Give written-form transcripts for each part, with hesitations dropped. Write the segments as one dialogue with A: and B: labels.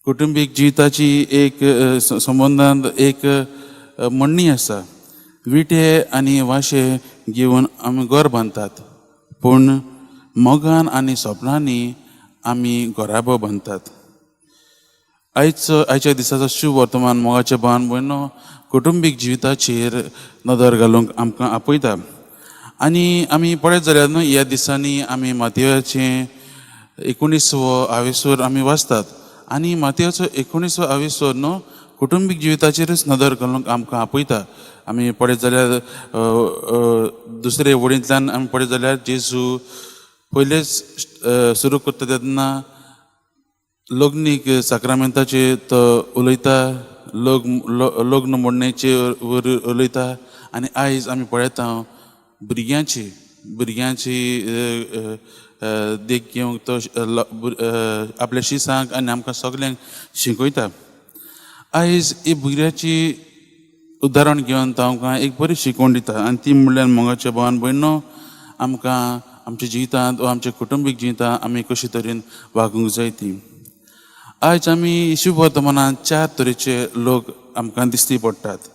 A: कुटुंबीक जिविताची एक संबंदांत एक म्हणणी आसा, विटे आनी वाशे घेवन आमी घर बांदतात, पूण मोगान आनी सपनांनी आमी घराबो बांदतात. आयच्या दिसाचो शुभ वर्तमान, मोगाचे भावन भयणो, कुटुंबीक जिविताचेर नदर घालूंक आमकां आपयता. आनी आमी पळयत जाल्यार न्हू, ह्या दिसांनी आमी मातयेचें 19वो आवेसोर आमी वाचतात आनी मातयेचो 19वो आवेसोर न्हू कुटुंबीक जिविताचेरच नदर घालूंक आमकां आपयता. आमी पळयत जाल्यार दुसरे वडींतल्यान आमी पळयत जाल्यार जेजू पयलेच सुरू करता तेन्ना लग्नीक साक्रामेंताचे तो उलयता, लग्न मोडण्याचे उलयता. आनी आयज आमी पळयता भुरग्यांची देख घेवंक तो आपल्या शिसांक आनी आमकां सगल्यांक शिकयता. आयज ही भुरग्याची उदाहरण घेवन तो आमकां एक बरी शिकवण दिता आनी ती म्हणल्यार, मोगाच्या भावान भयणो, आमकां आमच्या जिवितांत वा आमच्या कुटुंबीक जिवितांत आमी कशे तरेन वागूंक जाय ती. आयज आमी शुभ वर्तमानांत चार तरेचे लोक आमकां दिश्टी पडटात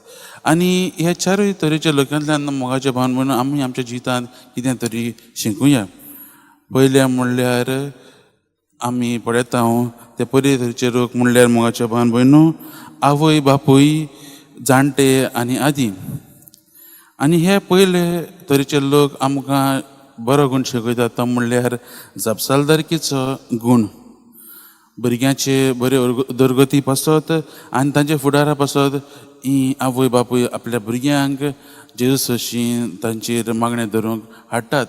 A: आनी ह्या चारूय तरेच्या लोकांतल्यान, मोगाच्या भावान भयणो, आमी आमच्या जिवितांत कितें तरी शिकुया. पयलें म्हणल्यार आमी पळयता ते पयले तरेचे लोक म्हणल्यार, मोगाच्या भावान भयणो, आवय बापूय, जाणटे आनी आदी. आनी हे पयले तरेचे लोक आमकां बरो गूण शिकयतात, तो म्हणल्यार जापसालदारकीचो गूण. भुरग्यांचे बरे उदरगती पासत आनी तांच्या फुडारा पासत ही आवय बापूय आपल्या भुरग्यांक जेजू सरशीं तांचेर मागणें धरूंक हाडटात.